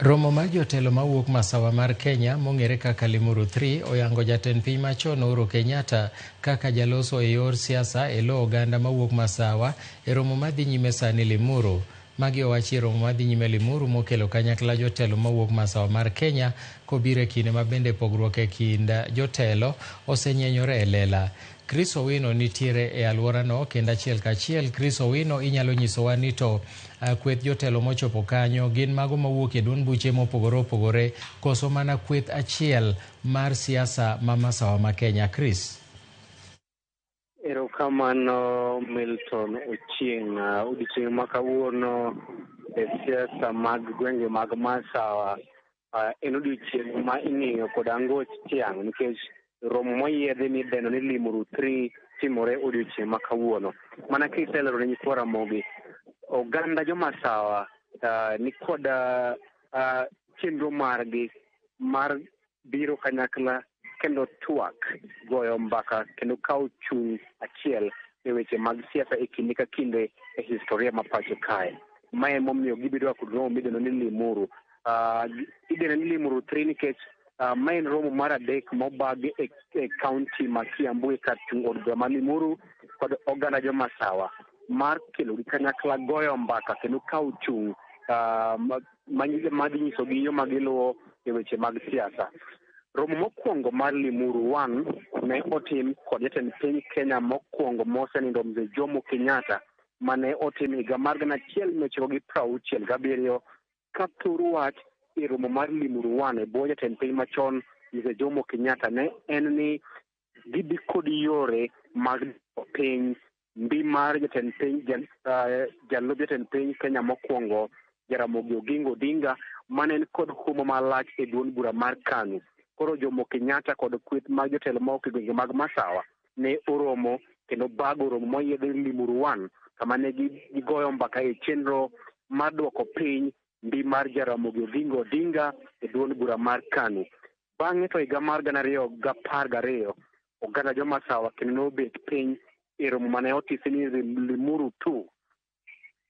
Romo mar jotelo mawuok masawa mar Kenya mong'ere kaka Limuru 3 oyango jatend piny machon Uhuru Kenyatta kaka jaloso e yor siasa e lo oganda mawuok masawa e romo madhi nyime sani Limuru. Magi owachi e romo madhi nyime Limuru mokelo kanyakla jotelo mawuok masawa mar Kenya kobiro e kinde ma bende pogruok e kind jotelo osenyenyore e lela. Chris Owino nitiere e alworano kendo achiel kachiel Chris Owino inyalo nyisowa ni to kweth jotelo mochopo kanyo gin mago mawuok e duond buche mopogore opogore koso mana kweth achiel mar siasa ma masawa ma Kenya. Chris. Erokamano Milton Ochieng'. Odiochieng' ma kawuono e siasa mag gwenge mag Masawa en odiochieng' ma ing'iyo kod angoch tiang' nikech romo moyiedhi midendo ni Limuru 3 timore odiochieng' ma kawuono. Mana kiselero ne nyikwa Ramogi, oganda jomasawa ni kod chenro margi mar biro kanyakla kendo twak, goyo mbaka kendo kawo chung' achiel e weche mag siasa e kinde ka kinde e historia ma pacho kae. Mae emomiyo gibedo kod romo midendo ni Limuru. Idendo ni Limuru 3 nikech ma en romo mar adek mobag e kaunti ma Kiambu e kar chung' od bura ma Limuru kod oganda jomasawa mar kelo gi kanyakla, goyo mbaka kendo kawo chung' madhi nyisogi yo ma giluwo e weche mag siasa. Romo mokwongo mar Limuru 1 ne otim kod jatend piny Kenya mokwongo mosenindo Mzee Jomo Kenyatta mane otim higa mar 1967 ka thor wach e romo mar Limuru 1 e bwo jatend piny machon Mzee Jomo Kenyatta ne en ni gidhi kod yore mag piny mbi mar jatend piny jalup jatend piny Kenya mokwongo Jaramogi Oginga Odinga mane en kod huma malach e duond bura mar KANU. Koro Jomo Kenyatta kod kweth mag jotelo mawuok e gwenge mag Masawa ne oromo kendo bago romo moyiedhi Limuru 1 kama ne gigoyo mbaka e chenro mar duoko piny mbi mar Jaramogi Oginga Odinga e duond bura mar KANU. Bang'e to higa mar 2012 oganda jomasawa kendo nobet piny e romo mane otisi ni Limuru 2.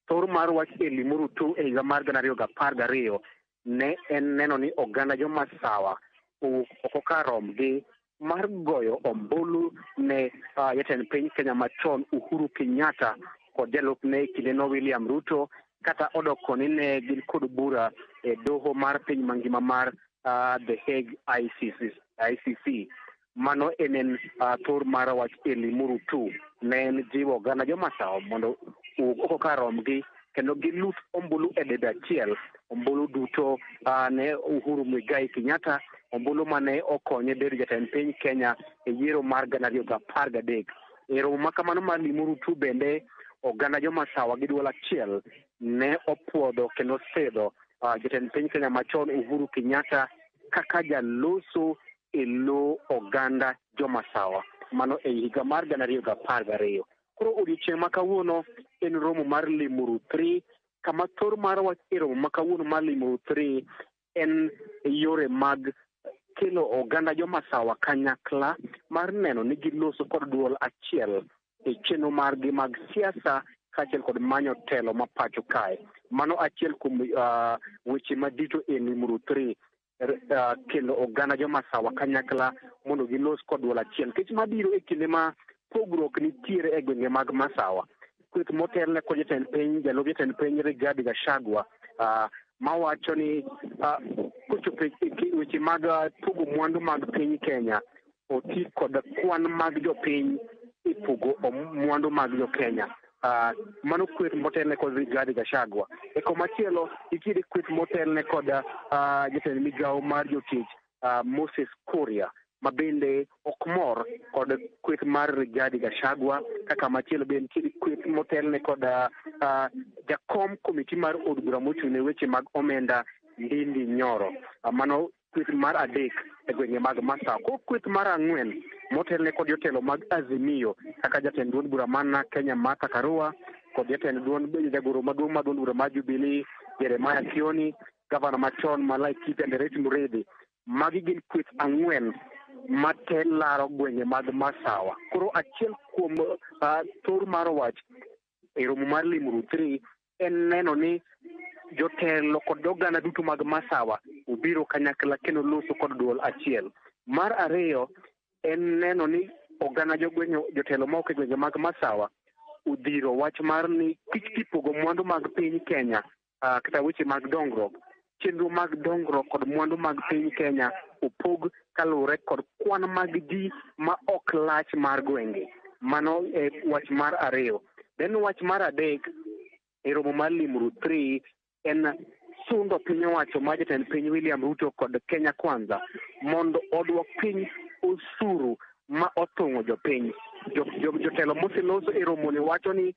Thor mar wach e Limuru 2 e higa mar 2012 ne en neno ni oganda jomasawa owuok oko kar romgi mar goyo ombulu ne jatend piny Kenya machon Uhuru Kenyatta kod jalupne e kindeno William Ruto kata odoko ni ne gin kod bura e doho mar piny mangima mar The Hague ICC. ICC. Mano en thor mar wach e Limuru 2 ne en jiwo oganda jomasawa mondo owuog oko kar romgi kendo gilut ombulu e debe achiel, ombulu duto ne Uhuru Muigai Kenyatta, ombulu mane okonye bedo jatend piny Kenya e yiero mar 2013. E romo ma kamano mar Limuru 2 bende oganda jomasawa gi duol achiel ne opuodho kendo sidho jatend piny Kenya machon Uhuru Kenyatta kaka jaloso e lo oganda jomasawa mano e higa mar 2012. Koro odiochieng' ma kawuono en romo mar Limuru 3 kama thor mar wach e romo ma kawuono mar Limuru 3 en yore mag kelo oganda jomasawa kanyakla mar neno ni giloso kod duol achiel e chenro margi mag siasa kaachiel kod manyo telo ma pacho kae. Mano achiel kuom weche madito e Limuru 3, kelo oganda jomasawa kanyakla mondo gilos kod duol achiel. Nikech mabiro e kinde ma pogruok nitiere e gwenge mag Masawa. Kweth motelne kod jatend piny, jalup jatend piny Rigathi Gachagua mawacho ni kochopo e weche mag pogo mwandu mag piny Kenya, oti kod kwan mag jopiny e pogo mwandu mag jo-Kenya. Mano kweth motelne kod Rigathi Gachagua. E komachielo nitiere kweth motelne kod jatend migawo mar jotich Moses Kuria ma bende ok mor kod kweth mar Rigathi Gachagua. Kaka machielo be nitiere kweth motelne kod jakom komiti mar od bura mochung' ne weche mag omenda Ndindi Nyoro. Mano kweth mar adek e gwenge mag Masawa. Koro kweth mar ang'wen motelne kod jotelo mag Azimio kaka jatend duond bura mar Narc Kenya Martha Karua kod jatend duond jagoro maduong' mar duond bura mar Jubilee Jeremiah Kioni, gavana machon ma Laikipia Ndereti Muriithi. Magi gin kweth ang'wen mate laro gwenge mag Masawa. Koro achiel kuom thor mar wach e romo mar Limuru 3 en neno ni jotelo kod oganda duto mag Masawa obiro kanyakla kendo loso kod duol achiel. Mar ariyo en neno ni oganda jogweng' jotelo mawuok e gwenge mag Masawa odhiro wach mar ni kik kipogo mwandu mag piny Kenya kata weche mag dongruok, chenro mag dongruok kod mwandu mag piny Kenya opog kaluwore kod kwan mag ji ma ok lach mar gwenge. Mano e wach mar ariyo. Then wach mar adek e romo mar Limuru 3 en sundo piny owacho mar jatend piny William Ruto kod Kenya Kwanza mondo oduok piny osuru ma othung'o jopiny. Jotelo moseloso e romoni wacho ni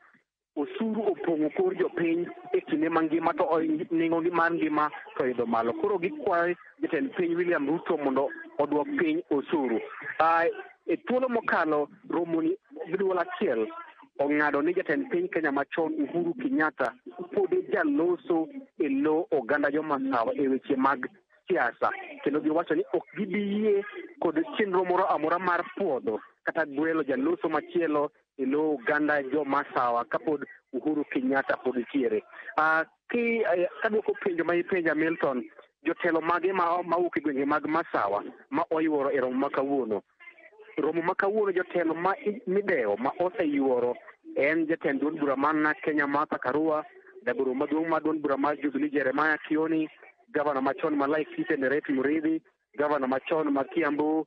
osuru opong'o kor jopiny e kinde mangima to nengo mar ngima to idho malo. Koro gikwayo jatend piny William Ruto mondo oduok piny osuru. E thuolo mokalo romoni gi duol achiel ong'ado ni jatend piny Kenya machon Uhuru Kenyatta pod jaloso e lo oganda jomasawa e weche mag siasa, kendo giwacho ni ok gibi yie kod chenro moro amora mar puodho kata gwelo jaloso machielo e lo oganda jomasawa kapod Uhuru Kenyatta pod nitiere. Kaduoko penjo ma ipenja Milton, jotelo mage mawuok e gwenge mag Masawa ma oyuoro e romo ma kawuono? Romo ma kawuono jotelo ma midewo ma oseyuoro en jatend duond bura mar Narc Kenya Martha Karua, jagoro maduong' mar duond bura mar Jubilee Jeremiah Kioni, gavana machon ma Laikipia Nderitu Muriithi, gavana machon ma Kiambu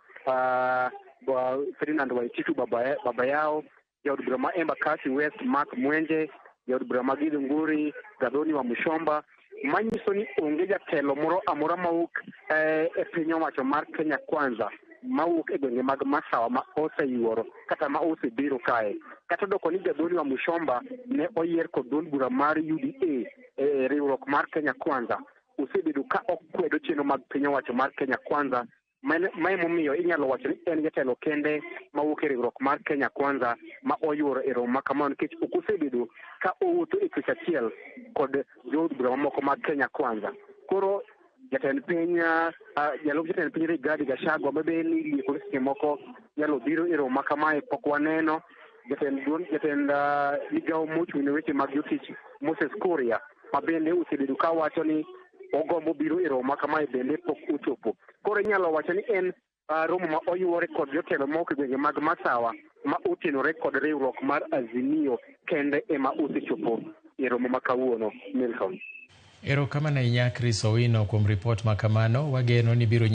Ferdinand Waititu baba yao, jaod bura ma Embakasi West Mark Mwenje, jaod bura ma Githunguri Gathoni wa Mushomba, manyiso ni onge jatelo moro amora mawuok e piny owacho mar Kenya Kwanza mawuok e gwenge mag Masawa ma oseyuoro kata ma osebiro kae. Kata odoko ni Gathoni wa Mushomba ne oyier kod duond bura mar UDA e riwruok mar Kenya Kwanza, osebedo ka okwedo chenro mag piny owacho mar Kenya Kwanza. Mae momiyo inyalo wacho ni en jatelo kende mawuok e riwruok mar Kenya Kwanza ma oyuoro e romo ma kamano, nikech ok osebedo ka owuotho e twech achiel kod jood bura mamoko mag Kenya Kwanza. Koro jatend piny jalup jatend piny Rigathi Gachagua ma be ni lieko ni seche moko nyalo biro e romo ma kamae pok waneno. Jatend migawo mochung' ne weche mag jotich Moses Kuria ma bende osebedo ka wacho ni ogombo biro e romo ma kamae bende pok ochopo. Koro inyalo wacho ni en romo ma oyuore kod jotelo mawuok e gwenge mag Masawa ma otenore kod riwruok mar Azimio kende ema osechopo e romo ma kawuono. Milton. Erokamano ahinya Chris Owino kuom ripot ma kamano. Wageno ni biro